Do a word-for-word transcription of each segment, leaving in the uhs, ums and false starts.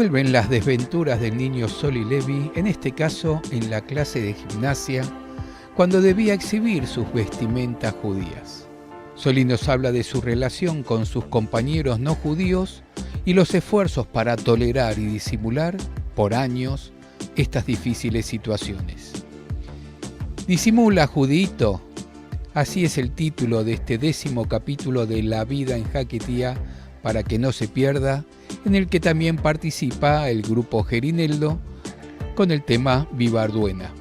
Vuelven las desventuras del niño Soli Levy, en este caso en la clase de gimnasia, cuando debía exhibir sus vestimentas judías. Soli nos habla de su relación con sus compañeros no judíos y los esfuerzos para tolerar y disimular por años estas difíciles situaciones. Disimula, judío. Así es el título de este décimo capítulo de La vida en Jaquetía, para que no se pierda, en el que también participa el grupo Gerineldo con el tema Viva Arduena.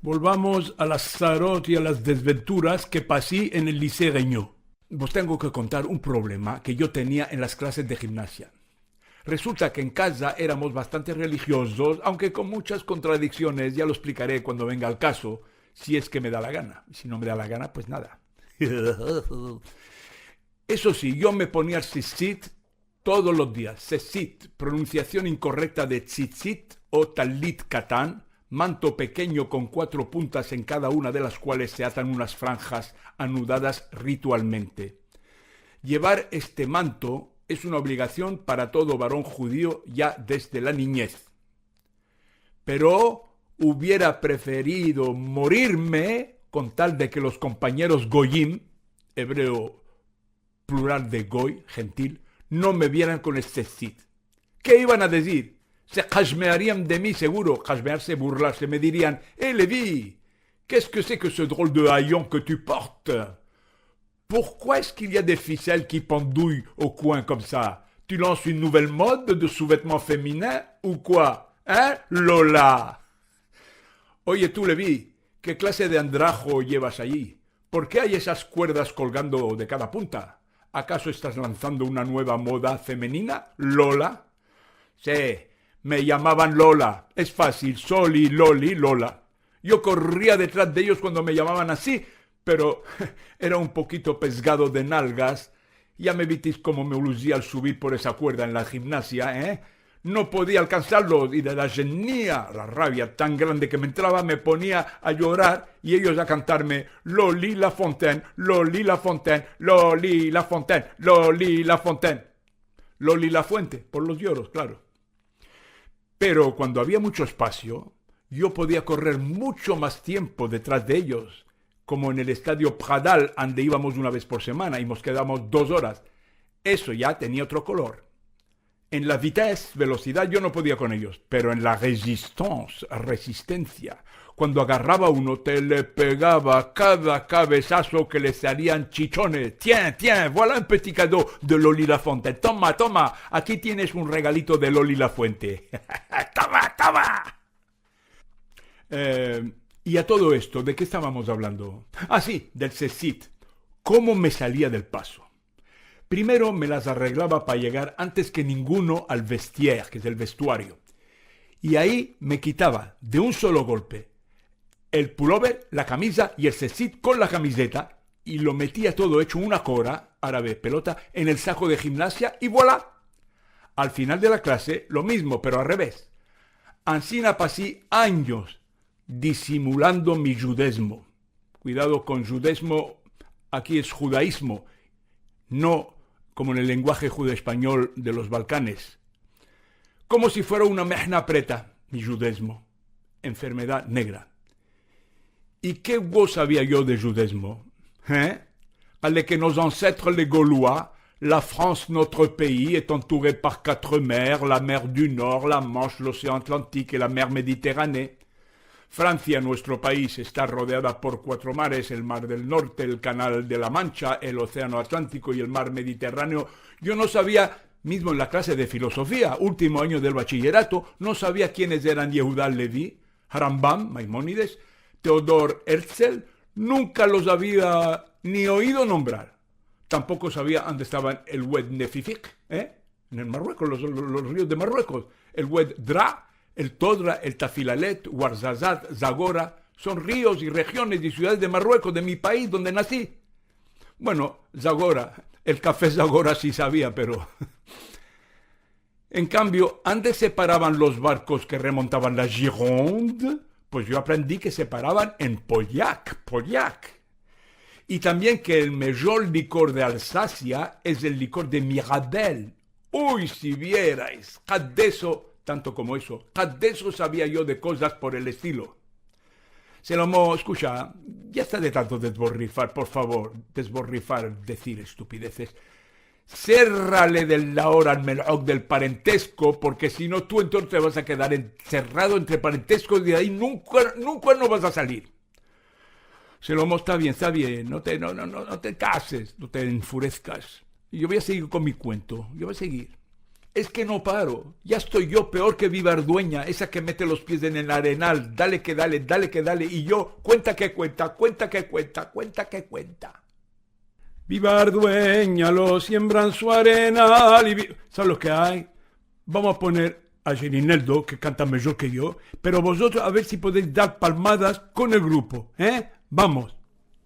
Volvamos a las tzarot y a las desventuras que pasi en el Lycée Regnault. Vos tengo que kontar un problema ke yo tenia en las klases de gimnasia. Resulta ke en kaza eramos bastante relijiosos, aunke kon muchas kontradiksiones, ya lo esplikare kuando venga al kazo, si es ke me da la gana. Si no me da la gana, pues nada. Eso si, yo me ponia el tzitzit todos los dias. Tzitzit, pronunsiasion inkorekta de tzitzit o talit katan, manto pekenyo kon kuatro puntas en kada una de las kuales se atan unas franjas anudadas ritualmente. Yevar este manto es una obligasion para todo varon djudio ya desde la ninyez. Pero uviera preferido morirme kon tal de ke los kompañeros goyim, ebreo plural de goy, gentil, no me vieran kon este tzitzit. Ke ivan a dizir? Se kashmearian de mi seguro, kashmearse, burlarse, me dirian: "Eh, Levy, qu'est-ce que c'est que ce drôle de haillon que tu portes? Pourquoi est-ce qu'il y a des ficelles qui pendouillent au coin comme ça? Tu lances une nouvelle mode de sous-vêtements féminins ou quoi? Hein, Lola?" Oye tu, Levy, ke klase de andrajo yevas ayi? Por ke ay esas kuerdas kolgando de kada punta? Akaso estas lanzando una nueva moda femenina, Lola? Si, me yamavan Lola. Es fasil, Soli, Loli, Lola. Yo korria detras de eyos kuando me yamavan ansi, pero era un pokito pesgado de nalgas. Ya me vitis komo me luzia al suvir por esa kuerda en la gimnasia, eh? No podia alkansarlos i de la jenia, la ravia tan grande ke me entrava, me ponia a yorar i eyos a kantarme: "Loli Lafontaine, Loli Lafontaine, Loli Lafontaine, Loli Lafontaine". Loli la fuente, por los yoros, klaro. Pero kuando avia mucho espasio, yo podia korrer mucho mas tiempo detras de eyos, komo en el estadio Pradal, ande ivamos una vez por semana i mos kedamos dos oras. Eso ya tenia otro kolor. En la vitesse, velosidad, yo no podia kon eyos, pero en la résistance, resistensia, kuando agarrava uno, te le pegava kada kabezaso ke le salian chichones. Tiens, tiens, voilà un petit cadeau de Loli Lafontaine. Toma, toma, aki tienes un regalito de Loli Lafuente. Toma, toma. Eh, i a todo esto, de ke estavamos avlando? Ah, si, del tzitzit. Komo me salia del paso. Primero me las arreglava pa yegar antes ke ninguno al vestiaire, ke es el vestuario. I ayi me kitava de un solo golpe el pulover, la kamiza i el tzitzit kon la kamizeta, i lo metia todo echo una kora, arabe pelota, en el sako de gimnasia i voilà! Al final de la klase, lo mizmo, pero al reves. Ansina pasi anyos disimulando mi djudezmo. Kuidado kon djudezmo, aki es djudaizmo, no komo en el lenguaje djudeo-espanyol de los Balkanes. Komo si fuera una mehna preta, mi djudezmo, enfermedad negra. I ke go savia yo de djudezmo? Hein? Ale ke nos ancêtres les Gaulois, la France, notre pays, est entourée par quatre mers, la mer du Nord, la Manche, l'océan Atlantique et la mer Méditerranée. Francia, nuestro país, está rodeada por cuatro mares, el mar del Norte, el canal de la Mancha, el océano Atlántico y el mar Mediterráneo. Yo no sabia, mizmo en la klase de filozofia, ultimo anyo del bachillerato, no sabia kienes eran Yehuda Levi, Rambam, Maimónides, Teodor Herzl, nunka los avia ni oido nombrar. Tampoko savia ande estavan el Wed Nefifik, eh? En el Marruekos, los, los, los rios de Marruekos. El Wed Dra, el Todra, el Tafilalet, Ouarzazate, Zagora, son rios i rejiones i sivdades de Marruekos, de mi pais, donde nasi. Bueno, Zagora, el kafe Zagora si savia, pero En kambio, ande se paravan los barkos ke remontavan la Gironde? Pues yo aprendi ke se paravan en Pauillac, Pauillac. I tambien ke el mejor likor de Alsasia es el likor de Mirabelle. Uy, si vierais, kaj de ezo, tanto komo ezo, kaj de ezo savia yo de kozas por el estilo. Selomo, eskusha, ya esta de tanto dezborrifar, por favor, dezborrifar, dizir estupidezes. Serrale de la ora al melok del parentesko, porke si no, tu entonses te vas a kedar enserrado entre parenteskos i de ayi nunka, nunka no vas a salir. Selomo, esta bien, esta bien, no te, no, no, no, no te kases, no te enfurezkas. Yo vo a segir kon mi kuento, yo vo a segir. Es ke no paro, ya esto yo peor ke Bivarduenya, esa ke mete los pies en el arenal, dale ke dale, dale ke dale, i yo, kuenta ke kuenta, kuenta ke kuenta, kuenta ke kuenta. Bivarduenya lo siembra en su arenal i vi-, saves lo ke ay? Vamos a poner a Gerineldo, ke kanta mijor ke yo, pero vozotros a ver si podeis dar palmadas kon el grupo, e? Vamos.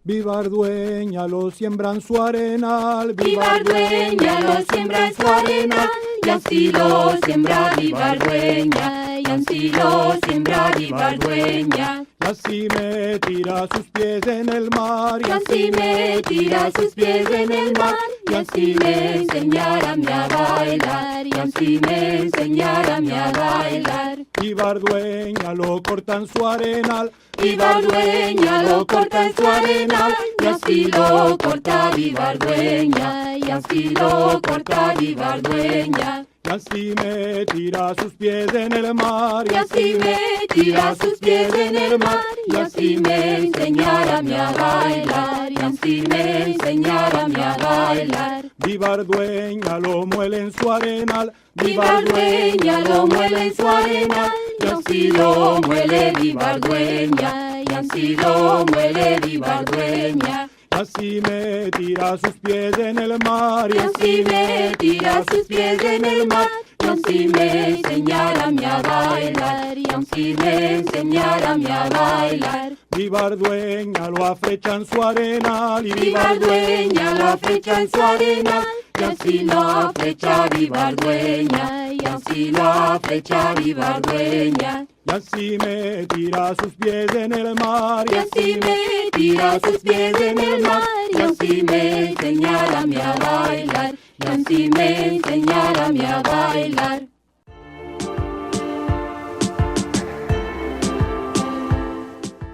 Bivarduenya lo siembra en su arenal, Bivarduenya lo siembra en su arenal, i ansi lo siembra Bivarduenya, i ansi lo siembra Bivarduenya. I ansi me tira sus pies en el mar, i ansi me tira sus pies en el mar, i ansi me ensenyara a mi a bailar, i ansi me ensenyara a mi a bailar. Bivarduenya lo korta en su arenal, Bivarduenya lo korta en su arenal, i ansi lo korta Bivarduenya, i ansi lo korta Bivarduenya. I ansi me tira sus pies en el mar, i ansi me tira sus pies en el mar, i ansi me ensenyara a mi a bailar, i ansi me ensenyara a mi a bailar. Bivarduenya lo muele en su arenal, Bivarduenya lo muele en su arenal, i ansi lo muele Bivarduenya, i ansi lo muele Bivarduenya. I ansi me tira sus pies en el mar, i ansi me tira sus pies en el mar, i ansi me ensenyara a mi a bailar, i ansi me ensenyara a mi a bailar. Bivarduenya lo afrecha en su arenal, i Bivarduenya lo afrecha en su arenal, i ansi lo afrecha Bivarduenya, i ansi lo afrecha Bivarduenya. I ansi me tira sus pies en el mar, i ansi me tira sus pies en el mar, i ansi me ensenyara a mi a bailar, i ansi me ensenyara a mi a bailar.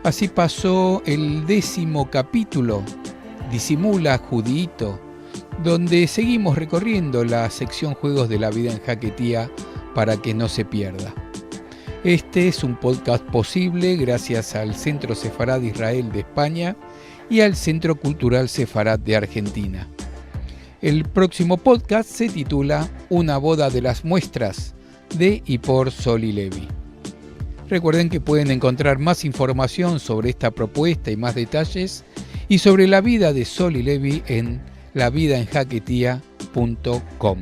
Así pasó el décimo capítulo, Disimula, Judito, donde seguimos recorriendo la sección Juegos de la Vida en Jaquetía para que no se pierda. Este es un podcast posible gracias al Centro Sefarad Israel de España y al Centro Cultural Sefarad de Argentina. El próximo podcast se titula Una boda de las muestras, de y por Soli Levi. Recuerden que pueden encontrar más información sobre esta propuesta y más detalles y sobre la vida de Soli Levi en lavidaenjaquetia punto com.